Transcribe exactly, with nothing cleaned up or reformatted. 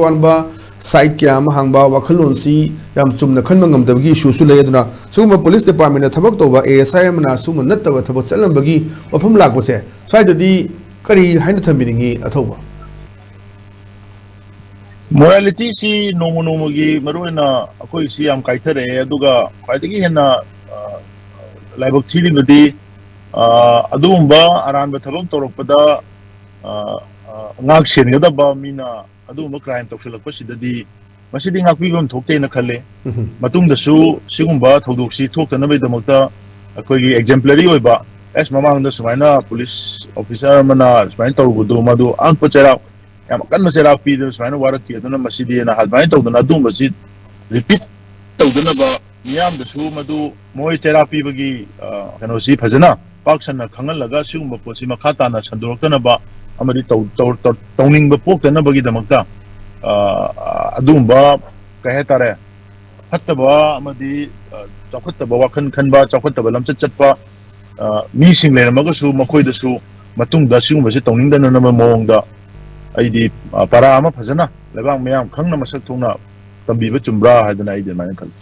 ꯇꯣꯉꯥꯟꯕ ꯁꯥꯏꯠ ꯀꯌꯥ ꯑꯃ ꯍꯥꯡꯕ, ꯋꯥꯈꯜꯂꯣꯟꯁꯤ ꯌꯥꯝ ꯆꯨꯝꯅ ꯈꯟꯕ ꯉꯝꯗꯕꯒꯤ ꯏꯁꯨꯁꯨ ꯂꯩ꯫ ꯑꯗꯨꯅ ꯁꯤꯒꯨꯝꯕ ꯄꯨꯂꯤꯁ ꯗꯤꯄꯥꯔꯠꯃꯦꯟꯗ ꯊꯕꯛ ꯇꯧꯕ ꯑꯦ ꯑꯦꯁ ꯑꯥꯏ ꯑꯃꯅ ꯁꯤꯒꯨꯝꯕ ꯅꯠꯇꯕ ꯊꯕꯛ ꯆꯠꯂꯝꯕꯒꯤ ꯋꯥꯐꯝ ꯂꯥꯛꯄꯁꯦ ꯁ꯭ꯋꯥꯏꯗꯗꯤ ꯀꯔꯤ ꯍꯥꯏꯅ ꯊꯝꯕꯤꯅꯤꯡꯉꯤ ꯑꯊꯧꯕ? ꯃꯣꯔꯥꯂꯤꯇꯤꯁꯤ ꯅꯣꯡꯃ ꯅꯣꯡꯃꯒꯤ ꯃꯔꯨꯑꯣꯏꯅ ꯑꯩꯈꯣꯏꯁꯤ ꯌꯥꯝ ꯀꯥꯏꯊꯔꯛꯑꯦ, ꯑꯗꯨꯒ ꯈ꯭ꯋꯥꯏꯗꯒꯤ ꯍꯦꯟꯅ, ꯑ, ꯂꯥꯏꯕꯛ ꯊꯤꯔꯤꯕꯗꯤ, ꯑ, ꯑꯗꯨꯒꯨꯝꯕ ꯑꯔꯥꯟꯕ ꯊꯕꯛ ꯇꯧꯔꯛꯄꯗ, ꯑ, ꯑ, ꯉꯥꯛ ꯁꯦꯟꯒꯗꯕ ꯃꯤꯅ ꯑꯗꯨꯒꯨꯝꯕ ꯀ꯭ꯔꯥꯏꯝ ꯇꯧꯁꯤꯜꯂꯛꯄꯁꯤꯗꯗꯤ ꯃꯁꯤꯗꯤ ꯉꯥꯛꯄꯤꯐꯝ ꯊꯣꯛꯇꯦꯅ ꯈꯜꯂꯦ꯫ ꯎꯝꯍꯨꯝ꯫ ꯃꯇꯨꯡꯗꯁꯨ ꯁꯤꯒꯨꯝꯕ ꯊꯧꯗꯣꯛꯁꯤ ꯊꯣꯛꯇꯅꯕꯒꯤꯗꯃꯛꯇ ꯑꯩꯈꯣꯏꯒꯤ ꯑꯦꯛꯖꯦꯝꯄ꯭ꯂꯔꯤ ꯑꯣꯏꯕ, ꯑꯦꯁ, ꯃꯃꯥꯡꯗ ꯁꯨꯃꯥꯏꯅ ꯄꯨꯂꯤꯁ ꯑꯣꯐꯤꯁꯥꯔ ꯑꯃꯅ ꯁꯨꯃꯥꯏꯅ ꯇꯧꯔꯨꯕꯗꯣ, ꯃꯗꯨ ꯑꯉꯛꯄ ꯆꯩꯔꯥꯛ, ꯌꯥꯝ ꯑꯀꯟꯕ ꯆꯩꯔꯥꯛ ꯄꯤꯗꯅ ꯁꯨꯃꯥꯏꯅ ꯋꯥꯔꯛꯈꯤ, ꯑꯗꯨꯅ ꯃꯁꯤꯗꯤꯅ ꯑꯗꯨꯃꯥꯏꯅ ꯇꯧꯗꯅ ꯑꯗꯨꯒꯨꯝꯕꯁꯤ ꯔꯤꯄꯤꯠ ꯇꯧꯗꯅꯕ ꯃꯤꯌꯥꯝꯗꯁꯨ ꯃꯗꯨ ꯃꯣꯏ ꯆꯩꯔꯥꯛ ꯄꯤꯕꯒꯤ, ꯑ, ꯀꯩꯅꯣꯁꯤ ꯐꯖꯅ ꯄꯥꯛ ꯁꯟꯅ ꯈꯪꯍꯜꯂꯒ ꯁꯤꯒꯨꯝꯕ ꯄꯣꯠꯁꯤ ꯃꯈꯥ ꯇꯥꯅ ꯁꯟꯗꯣꯔꯛꯇꯅꯕ ꯑꯃꯗꯤ ꯇꯧ-, ꯇꯧ-, ꯇꯧ-, ꯇꯧꯅꯤꯡꯕ ꯄꯣꯛꯇꯅꯕꯒꯤꯗꯃꯛꯇ, ꯑ, ꯑꯗꯨꯒꯨꯝꯕ ꯀꯩ ꯍꯥꯏꯇꯥꯔꯦ, ꯐꯠꯇꯕ ꯑꯃꯗꯤ, ꯑ, ꯆꯥꯎꯈꯠꯇꯕ ꯋꯥꯈꯜ ꯈꯟꯕ, ꯆꯥꯎꯈꯠꯇꯕ ꯂꯝꯆꯠ ꯆꯠꯄ, ꯑ, ꯃꯤꯁꯤꯡ ꯂꯩꯔꯝꯃꯒꯁꯨ ꯃꯈꯣꯏꯗꯁꯨ ꯃꯇꯨꯡꯗ ꯁꯤꯒꯨꯝꯕꯁꯤ ꯇꯧꯅꯤꯡꯗꯅꯕ ꯃꯑꯣꯡꯗ ꯑꯩꯗꯤ, ꯑ, ꯄꯔꯥ ꯑꯃ ꯐꯖꯅ ꯂꯩꯕꯥꯛ ꯃꯤꯌꯥꯝ ꯈꯪꯅ ꯃꯁꯛ ꯊꯣꯛꯅ ꯇꯝꯕꯤꯕ ꯆꯨꯝꯕ꯭ꯔꯥ ꯍꯥꯏꯗꯅ ꯑꯩꯗꯤ ꯑꯗꯨꯃꯥꯏꯅ ꯈꯜꯂꯤ꯫